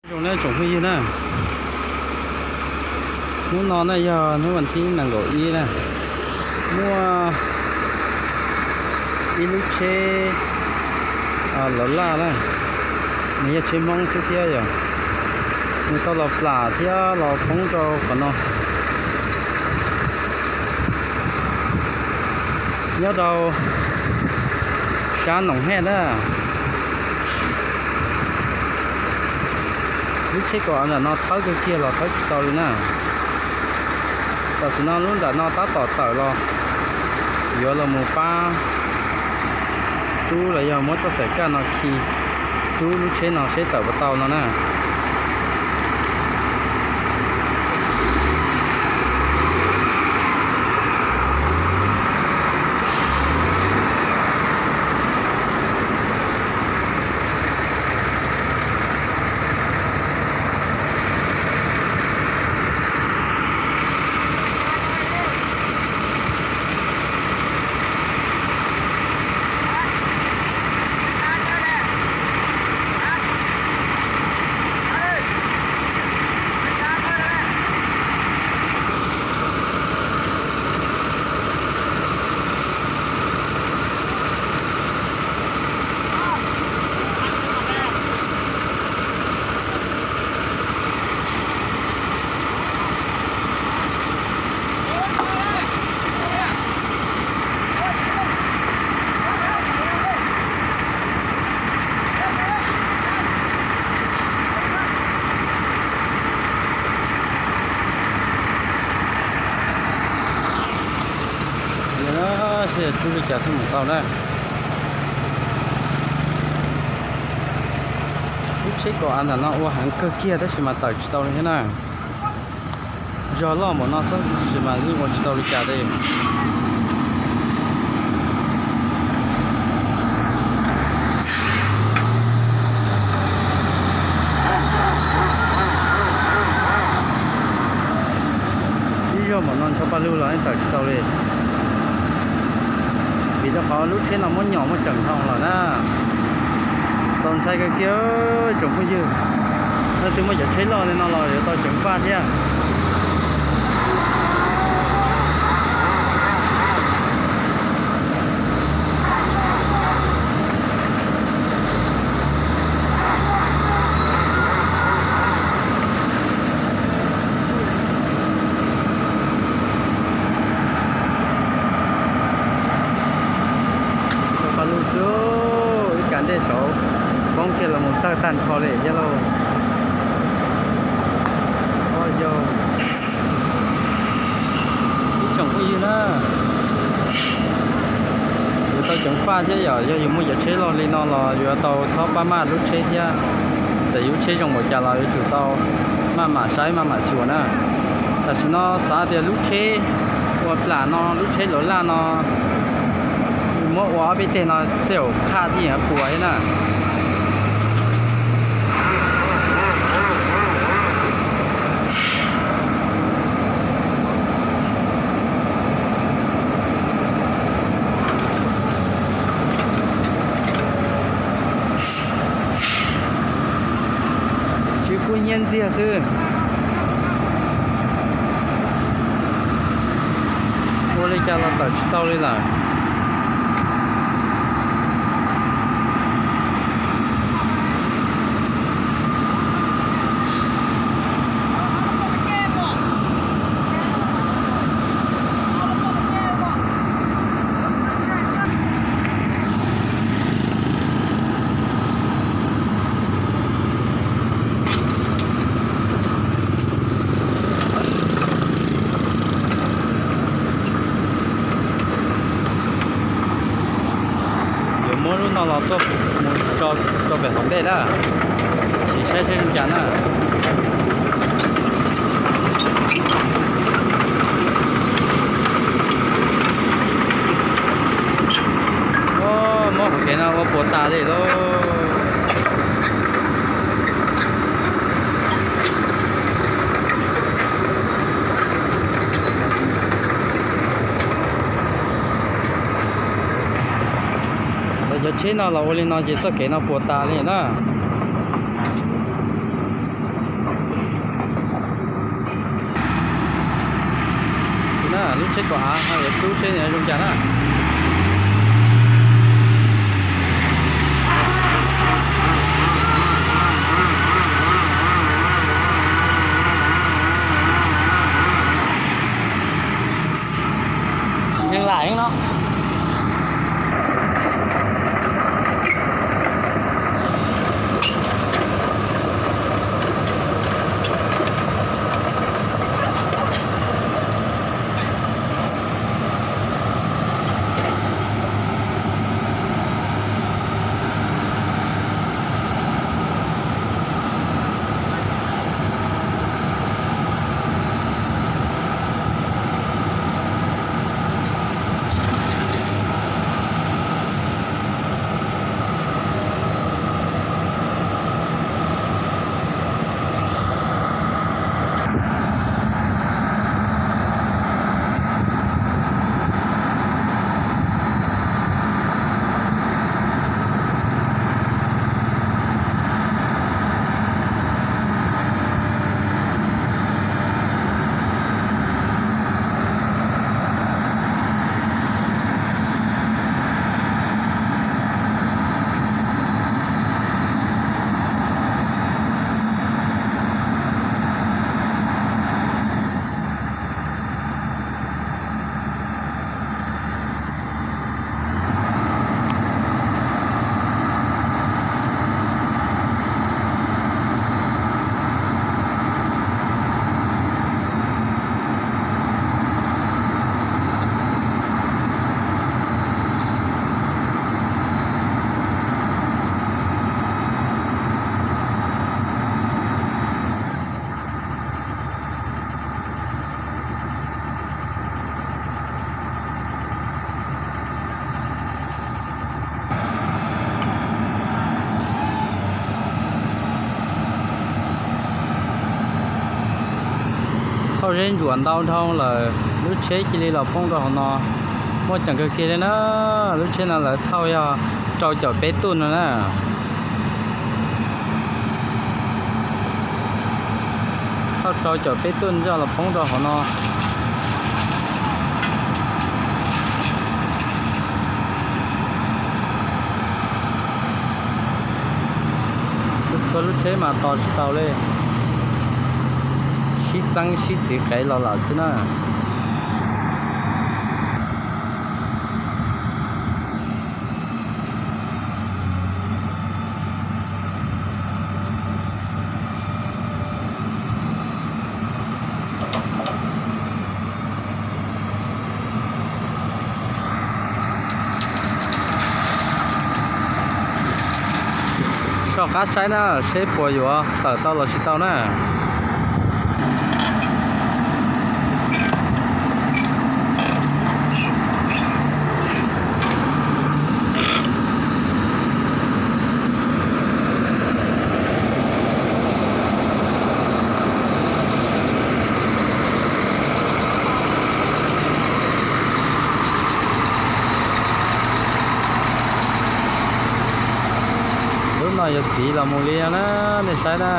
Zoo na tsoom phooj ywg na, hnub no na yog hnub vas thib nees nkaum ib na, muaj ib lub tsheb lov laj na, nws yog tsheb Hmoob xwb thiab yog nws tau los plam thiab los poob rau qhov no. Nyob rau sab Noom Hej na. Lub tsheb kaum av nram no thawb kawg kiag los thawb tsis tau li na. Tam sim no lub nram no tab tom tawm los yuav los mus pab rub los yog muab txoj xaim kaj no khi rub lub tsheb no seb tawm puas tau no na. Seb yog rub li cas thiaj mus tau na. Lub tsheb kaum av ntawm no ua heev kawg kiag tab sis mas tawm tsis tau li thiab na. Zog loj npaum no xwb tab sis mas yeej ua tsis tau li cas li. Sib zog npaum no ncho paj lug los yeej tawm tsis tau li. Vim rau qhov lub tsheb no muab nyom muaj tseem dhau lawm na. Txaus ntshai kawg kiag tsoom phooj ywg. Leej twg muaj cov tsheb loj li no los yuav tau ceev faj thiab. Tso paj lug xwb, ib kav ntej saud poob kiag los mus tawg tag nrho li thiab lauj. Yog ib tsoom phooj ywg na, yuav tau ceev faj thiab yom, yog yus muaj cov tsheb loj li no los yuav tau txhob pab maj lub tsheb thiab. Txawm yus lub tsheb zoo npaum cas los yuav tsum tau maj mam saib maj mam xyuas na. Tam sim no xav tias lub tsheb ua plam no, lub tsheb lov laj no, muab ua ob peb teg no tej zaum qhaj tij puas thiab na. Tsis kub hnyiab ntxiag xwb. Ua li cas los tawm tsis tau li lawm. Yuav muab lub no los tuaj mus tso rau pem hauv ntej na, sim saib seb zoo cas na. Muab hauv kev no ua puas tas li lauj. Cov tsheb no los ua li no ces txoj kev no puas tas li na. Seb kom av ho yuav rub seb nws zoo cas na. Yeej lam no. Thauj zeb ntsuam ntau dhau lawm, lub tsheb cia li los poob rau hauv no. Muaj ceem kawg kiag li na, lub tsheb no lawv thauj yog rau caum peb tuj no na. Thauj rau caum peb tuj zoj los poob rau hauv no. Txhua lub tsheb mas tos tsis tau li, sib txeeb sib txiv qev los lawm xwb na. Soj qab saib na, seb puas yuav tawm tau los tsis tau na. Lub no yuav txiv los mus li no na, nej saib na.